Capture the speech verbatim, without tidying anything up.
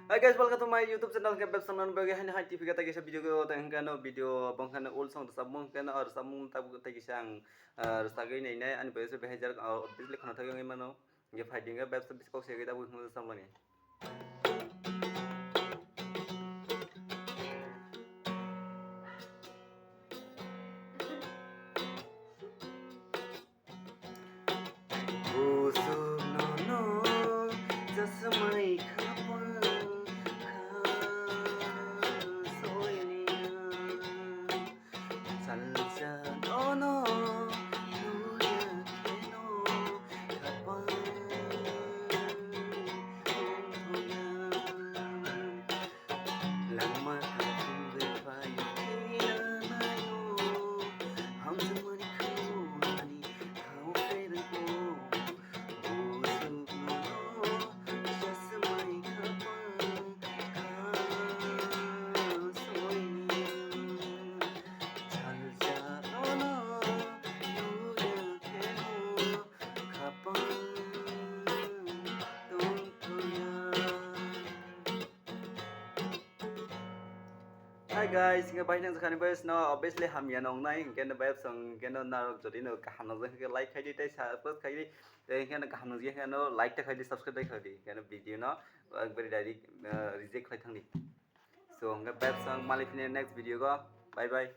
Hi guys, welcome to my YouTube channel. Hwnkhe bebsang nang bagwi haino hai T V kata kisa video ko tei hwnkhe no video bongkhe no ul song rwchapmung hwnkhe no rwchapmung tabuk tei kisa ang, ah, rwchagwi nainai ani bagwi se behai jarak, ah, obviously khana thagwi wngwi mano. Hwnkhe phai di hwnkhe bebsa bisi kok se gwi tabuk hwnkhe samlani. Busuk nono chasmai khapang kha soinia. Salsa nono nuya kheno khapang tongthoya. Langma kathum bai phaio khe naio, hamjakmani khao ani khao khe rwgo. Busuk nono chasmai khapang kha soinia. Salsa nono nuya kheno khapang tongthoya. Hi guys, hwnkhe bai nang jakhani bai sino obviously hamya nongnai, hwnkhe no bai song hwnkhe no narok jodi no kaham nang hwnkhe like khai di tei subscribe khai di, tei hwnkhe no kaham nang hwnkhe no like ta khai di, subscribe ta khai di, hwnkhe no video no ekbari direct, uh, reject khai thang di. So hwnkhe bai song mali phine next video go, bye bye.